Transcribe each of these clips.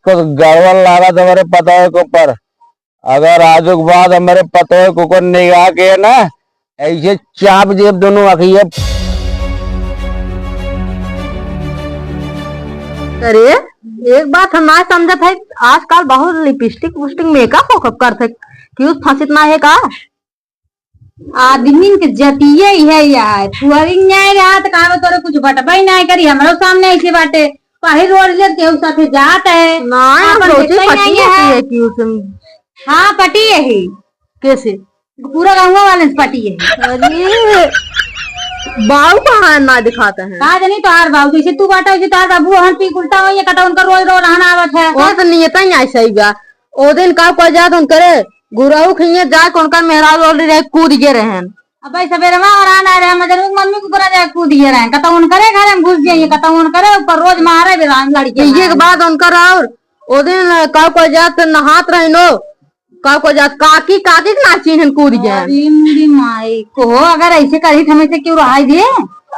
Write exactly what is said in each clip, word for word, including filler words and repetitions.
कुछ गड़बड़ लागत हमरे पतोह के ऊपर। अगर आजु के बाद हमरे पतोह के ऊपर निगाह के ना, ऐसे चाप देब दोनों अखिए। अरे, एक बात हम ना समझत है, आजकल बहुत लिपस्टिक उस्टिक मेकअप वेकअप करत है, क्यों फंसित ना है का? आदमी के जतिये इहे यार, पुअरिन जाए रहा त कहावे तोरे कुछ बटबे ना करी, हमरो सामने ऐसे बाटे, काहे रोड ले केहू साथे जात है, ना, हम आपन सोचे देखते पटी नहीं है है। कि उसे हाँ, पटी यही। कैसे? पूरा गाँव वाले से पटी है। अरे, बाऊ कहाँ है, ना दिखाता है? का जानी तोहार बाऊ, जैसे तू बाटा, वैसे तोहार बाबू, हम पी उल्टा हो, ये कटा उनका रोज रोज रहना आवत है। वो तो नियत ही ऐसा ही बा। ओ दिन का कोई जात उनकरे गुरहु खइये जाके उनकर मेहरारू already रहे, कूद गए रहन। अब भाई सवेरे में और आना रहे, मजनू की मम्मी को बुरा जाए, कूद गए रहन। कतौ उनकरे घर में घुस जाइए, कतौ उनकरे ऊपर रोज मारे भी रहन लड़के ये के मारे। बाद उनकर और ओ दिन का कोई जात नहात रहिनो, का कोई जात काकी, काकी के ना चिन्हन कूद गए। अरे मेरी माई को, अगर ऐसे करी तो हमें से क्यों रहाई दे?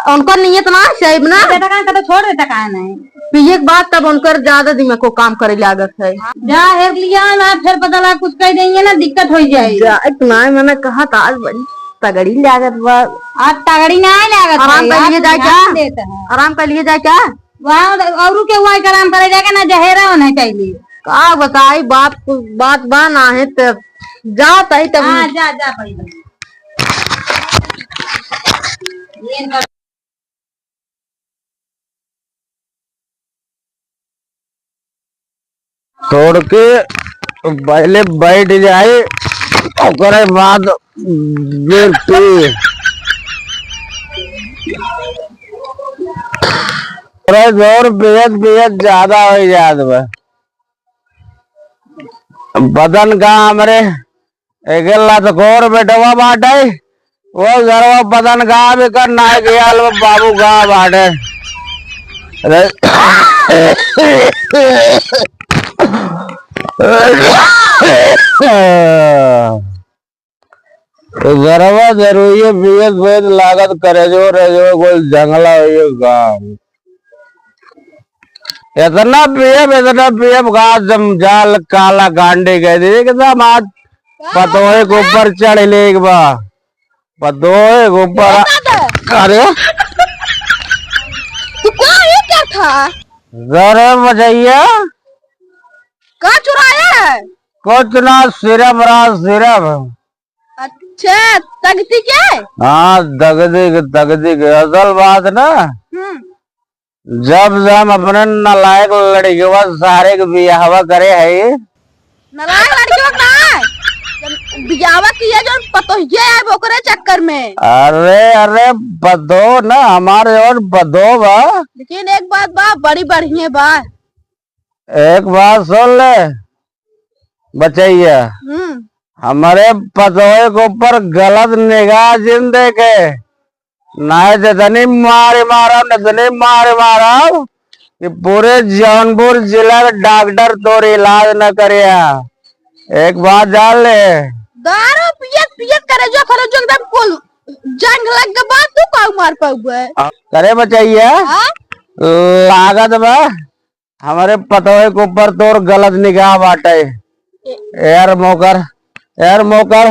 उनकर नियत ना सही ना। बेटा का कतौ छोड़ देता का नहीं? पिए के बाद तब उनकर ज्यादा दिमाग को काम करे लागत है। जा हेर लिया ना, फिर पता लगा कुछ कह देंगे ना, दिक्कत हो जाए। जा, इतना मैंने कहा था आज बड़ी तगड़ी लागत बा। आज तगड़ी ना लागत आराम है, कर लिए आज जाए क्या? ध्यान देता है। आराम कर लिए जाए क्या? वहाँ औरू के वहाँ आराम करे जाके ना जहेरा होना चाहिए। का बताई बात, बात बा ना है तब जा तई तब हाँ, जा, जा पहले। ये इनका तोड़ के पहले बैठ जाए, ओकरे बाद बेटी। अरे जोर बेहद, बेहद ज्यादा हो जात बा। बदन का हमरे एके लतकोर बेटवा बाटे, वो घरवा पता न कहाँ भी कर ना गया, लो बाबू कहाँ बाटे। अरे। घरवा जरूरी है, पियत पियत लागत करे जो रहे जो कोई जंगला हो ये गाँव। इतना पियब, इतना पियब, का जम जाल काला कांडी कह दी, एकदम आज पतोहे के ऊपर चढ़ ले एक बार, पतोहे के ऊपर। अरे तू क्या, ये क्या था? अरे बचैया, का चुराया है? कुछ ना, सिरप रहा, सिरप। अच्छा, तगती के? हाँ, तगती के, तगती के। असल बात ना, हम्म। जब से हम अपने नालायक लड़कवा सारे के बियाहवा करे है। नालायक लड़कवा का? जब बियाहवा किया जो पतोहिया है ओकरे चक्कर में। अरे, अरे, पतो ना हमारे और पतो बा। लेकिन एक बात बा, बड़ी बढ़िया बा। एक बात सुन ले बचैया, हम्म। हमरे पतोहे के ऊपर गलत निगाह जिन देखे, नाहीं जितनी मार मारब, जितनी मार मारब कि पूरे जौनपुर जिला के डॉक्टर तोर इलाज न करिया। एक बात जान ले। दारू पियत पियत करे जो खरो जो एकदम कुल जंग लग के बाद तू काऊ मार पाउबे। करे बचैया, हाँ? लागत बा हमरे पतोहे के ऊपर तोर गलत निगाह बाटे। ए- यार मोकर, यार मोकर,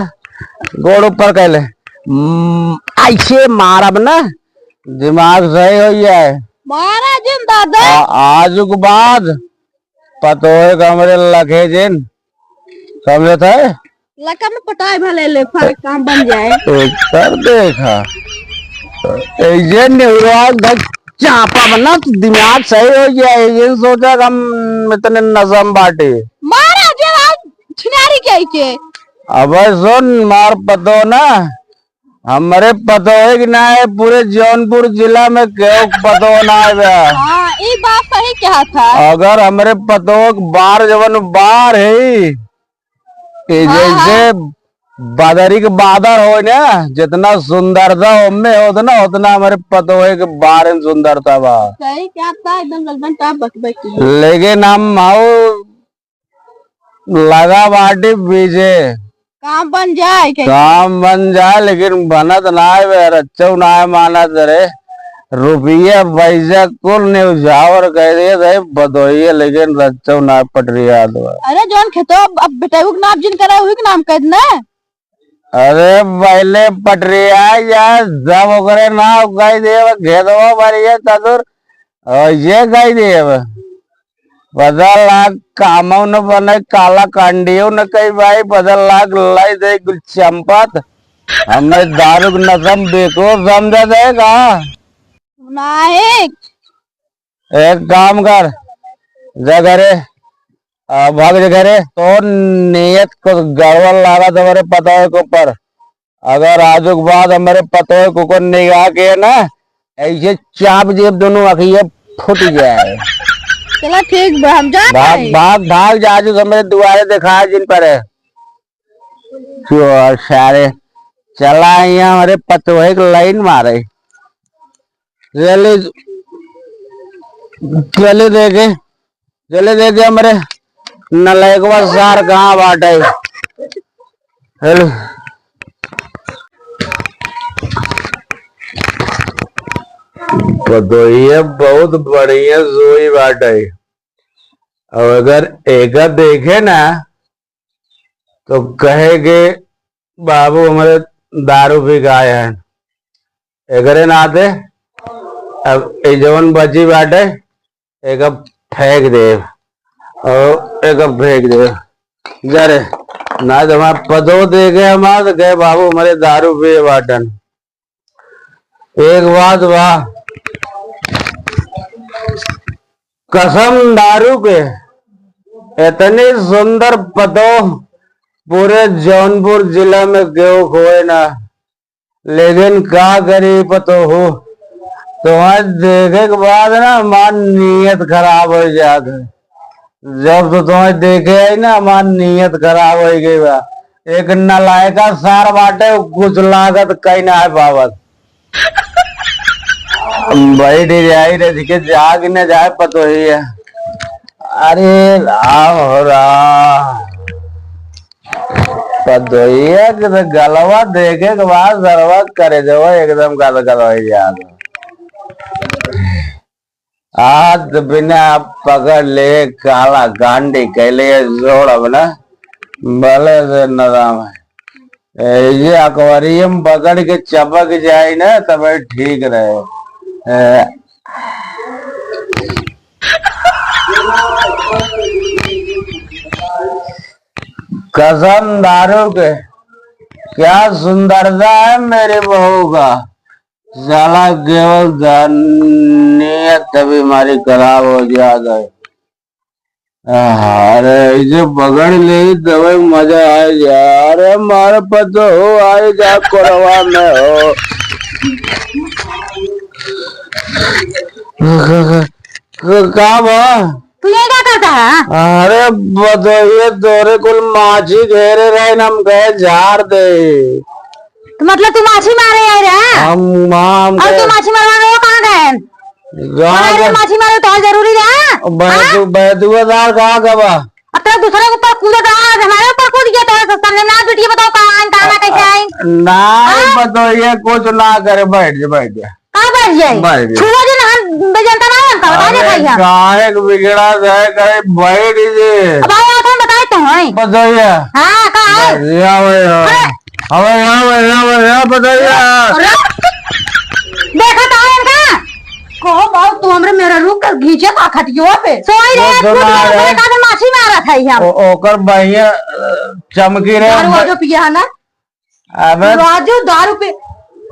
गोड़ ऊपर कैले। हम्म, ऐसे मारब ना, दिमाग सही हो जाए। मारा जिन दादा। आ, आज के बाद पतोहे के हमरे लखे जिन, समझत है? लका में पटाए भले ले, फर्क काम बन जाए। एकर देखा, ऐसे नेहुआ धक चापा बना, दिमाग सही हो गया है। ये सोचा कि हम इतने नशा में बाटे। मारा जे आज छिनारी के आई के। अबे सुन, मार पतो ना, हमरे पतोहे के ना है, पूरे जौनपुर जिला में केहू के पतोह ना है बे। हाँ, ई बात सही कहा था। अगर हमरे पतोह के बार जवन बार है, ये हाँ, जैसे हाँ। बदरी के बादर हो ना, जितना सुंदरता ओमे होत ना, उतना हमरे पतोहे के बार में सुंदरता बा। सही क्या था, एकदम गलबन टाप बकबकी। लेकिन हम हाउ लगा बाटी बीजे। काम बन जाए के? काम बन जाए, लेकिन बनत ना है बे, रच्चो ना है मानत रे। रुपया पैसा कुल निउछावर कइ देत है, बदोहिया लेकिन रच्चो ना पटरियात बा। अरे जौन खेतो अब, अब बेटऊ के नाम जिन करे, उही के नाम कह देना। अरे पहिले पटरिया या सब ओकरे नाम कइ देब, खेतवा भरिया चतुर, और ये कइ देब। पता लाग कामो न बने, काला कांडियो न कही भाई, पता लाग लाई दे गुल चंपत। हमें दारू के नशा में बेको समझा जाएगा। नाही। एक काम कर, जा घरे, आ, भाग जा घरे। तो नियत को गड़बड़ लागत हमरे पतोह के ऊपर। अगर आजु के बाद हमरे पतोह को, को निगाह के ना, ऐसे चाप जेब दोनों अखिए फूट जाए। चला ठीक बा, हम जात भाग, हई। भाग, भाग जा, आजु हमरे दुआरे देखा जिन परे। चोर सारे, चला यहाँ हमरे पतोह के लाइन मारे। चले, चले देखे, चले देखे हमरे नलायकवा सार कहाँ बाटे। हेलो। पतोहिया बहुत बढ़िया सोई बाटे। अब अगर एका देखे ना तो कहे के बाबू हमरे दारू पी के आए हैं। एकरे नाते अब ए जवन बची बाटे, एक फेंक देब और एक फेंक देब। जा रे, ना तो हमार पतो देखे हमार तो कहे बाबू हमरे दारू पिए बाटन। एक बात बा, कसम दारू के, इतनी सुंदर पतोह पूरे जौनपुर जिला में केहू खोए ना। लेकिन का करी पतोहू, तुम्हें देखे के बाद ना हमार नीयत खराब हो जात है। जब से तुम्हें देखे आई ना हमार नीयत खराब हो गई बा। एक नलायका सार बाटे, कुछ लागत कहीं ना है पावत। बैठ जाई रे, के जाग न जाए पतोहिया। अरे राम हो राम। पतोहिया के तो गलवा देखे के बाद सरवा करे जवा एकदम गदगद हो जात। आज तो बिना पकड़ ले काला कांडी कैले जोड़ब ना, भले से नरम है। ए, ये अकबरियम पकड़ के चपक जाए ना, तब ठीक रहे। ए, कसम दारू के, क्या सुंदरता है मेरी बहू का। साला केवल दा-, नियत तभी हमारी खराब हो जात है। अरे, इसे पकड़ ले, तबे मजा आ जा। अरे, मार पतो हो, आए जा कोरवा में हो। का बा? तू ये का करता है? अरे, बतइए, तोरे कुल माछी घेरे रहे न, हम कहे झाड़ दे। तो मतलब तू माछी मारे आए रहे? हम, हम और तू कहे माछी मरवा रहे हो, कहाँ गए? गाँव अरे का माछी मारे तो जरूरी रहा? बैदु-, हाँ? बैदुआदार कहाँ का बा? अब तो दूसरे के ऊपर कूदत रहा, आज हमारे ऊपर कूद गया, तो सामने ना बिटिया बताओ कहाँ आइन, कहाँ ना, कैसे आइन? ना, हाँ? बतइए, कुछ ना करे, बैठ जा, बैठ जा। का बैठ जाई? बैठ जा। छुआ जे ना हम बेजनता ना हम का, बता दे अरे, भैया। काहे के बिगड़ा जाए, करे बैठ जे। अब आओ, आओ, हम बताए तो हैं। बतइए। हाँ, का है? बैठ जा, आवे, आवे। हाँ। आवे, आवे, आवे, आवे, बतइए। अरे, देखा तो है इनका। कहो बाबू, तू हमरे मेहरारू का घींचे का खटियो पे। सोई रे, वो तो कूद ना के रे। ओकरे काहे माछी मारत है हम। ओ-, ओकर बहिया, अ, चमकी रे। दारू वारू पिया है ना? अबे। राजू दारू पे,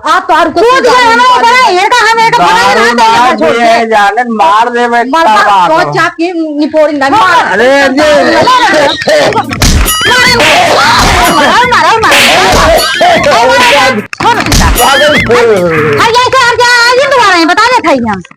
आ दारू को कूद गए हम ऊपर, ये का हम एक दारू भगाई ना मार दे, छोड़ दिए, दे। जाने मार दे, मैं मर, मर, तबाह तो करो। चाप के निपोरी ना, मार। अरे, अरे, अरे। मार, मार, मार, मार। छोड़ दे। पागल। अरे, ये क्या, हम क्या, ये दोबारा है, बता दे, खाई हम।